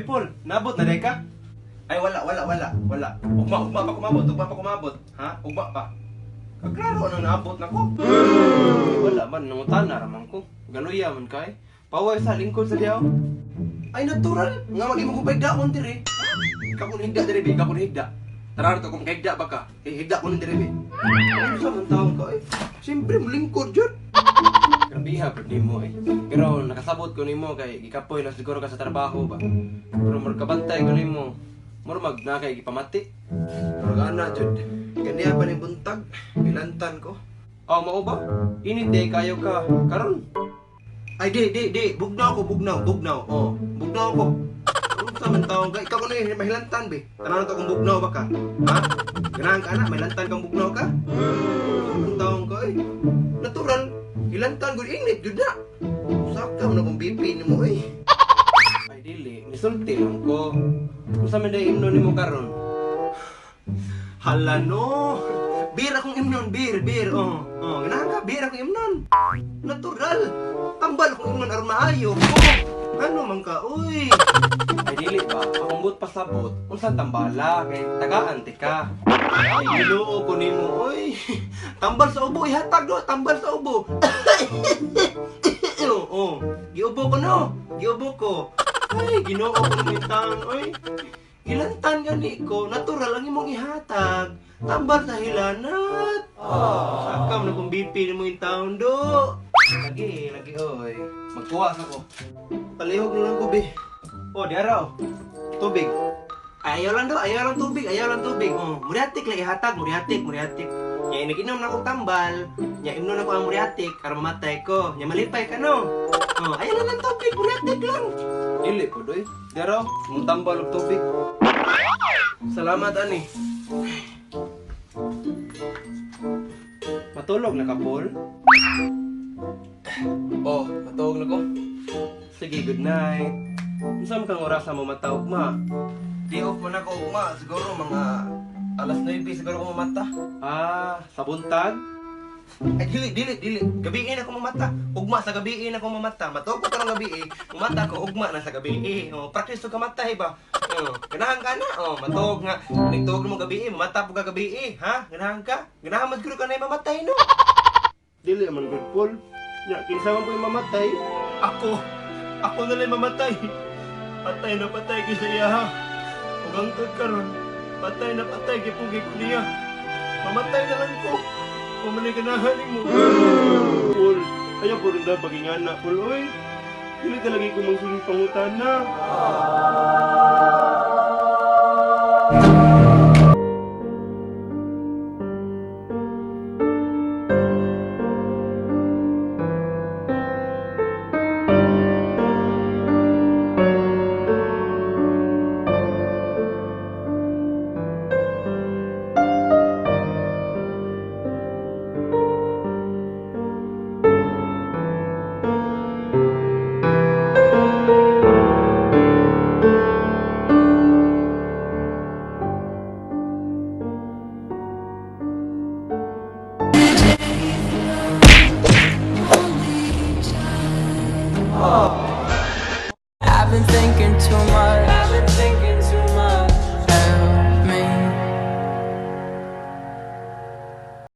Paul, nabot na diay ka? Ay, wala, wala, wala, wala. Ugma, ugma pa kumabot, ugma pa kumabot. Ha? Ugma pa. Kaklaro anong naabot na ko. Ay, wala man, nangutana raman ko. Galuya man kay. Paway sa lingkod sa diyaw. Ay, natural. Nga mag-imo kong paigdaon dire. Ikaw kung higda dire, be. Ikaw kung higda. Tara to kung higda ba ka? Eh, higda ko nun dire, be. Ano sa man taong ka, eh? Siyempre, mulingkod yun. Grabiha pud nimo eh. Pero nakasabot ko nimo kay gikapoy na siguro ka sa trabaho ba. Pero murag kabantay ko nimo. Murag mag na kay gipamati. Pero gana jud. Ganiya pa ning buntag, gilantan ko. Oh, mao ba? Init day kayo ka karon. Ay di di di, bugnaw ko, bugnaw, bugnaw. Oh, bugnaw ko. Unsa man taong ka? Ikaw kuno mahilantan be. Tanaw to kung bugnaw ba ka? Ha? Ganahan ka na, mahilantan kang bugnaw ka? Unsa man taong ka eh? Natural, hilantan gud init jud na. Saka man akong BP nimo eh. Ay dili, nisulti lang ko. Unsa man day imno nimo karon? Hala no. Beer akong imnon, beer, beer. Oh, oh, ganahan ka, beer akong imnon. Natural. Tambal akong imnon aron maayo. Oh, ano man ka, uy. Ay dili ba, akong but pasabot, unsa tambala kay tagaan ti ka. Ay Ginoo ko nimo, uy. Tambal sa ubo ihatag do, tambal sa ubo. Oo, giubo ko no, giubo ko. Ay, Ginoo ko nimo taon, uy. Ilantan gani ko, natural ang imong ihatag. Tambal sa hilanat. Sakam na kung BP nimo yung taon do. Lagi, lagi oy. Magkuha sa ko. Palihog na lang ko, be. Oh, di araw. Tubig. Ayaw lang do, ayaw lang tubig, ayaw lang tubig. Oh, muriatik lang ihatag, muriatik, muriatik. Nya nag-inom na akong tambal, nya imnon ako ang muriatik aron mamatay ko. Nya malipay ka no. Oh, ayaw lang lang tubig, muriatik lang. Dili po doy. Di araw, mong tambal og tubig. Salamat ani. Matulog na ka, Paul? Oh, matulog na ko. Sige, good night. Unsa man kang orasa mo matawag ma? Di off man ako ugma, siguro mga alas 9 siguro ko mamata. Ah, sa buntag? Ay, dili, dili, dili. Gabiin ako mamata. Ugma sa gabiin ako mamata. Matuog ko karong gabi eh. Mamata ko ugma na sa gabi eh. Oh, practice to kamata eh ba? Oh, ganahan ka na. Oh, matuog nga. Nagtuog mo gabi eh, mamata po ka gabi eh, ha? Ganahan ka? Ganahan man siguro ka na mamatay no. Dili man good Paul. Nya kinsa man po yung mamatay? Ako. Ako na lang mamatay. Patay na patay gyud sa iya ha. Ug hangtod karon, patay na patay gipugi ko niya. Mamatay na lang ko. Kung man ganahan nimo. Paul, ayaw po rin daw pagingana, Paul, oy. Dili talaga ko mangsuling pangutana. I've been thinking too much.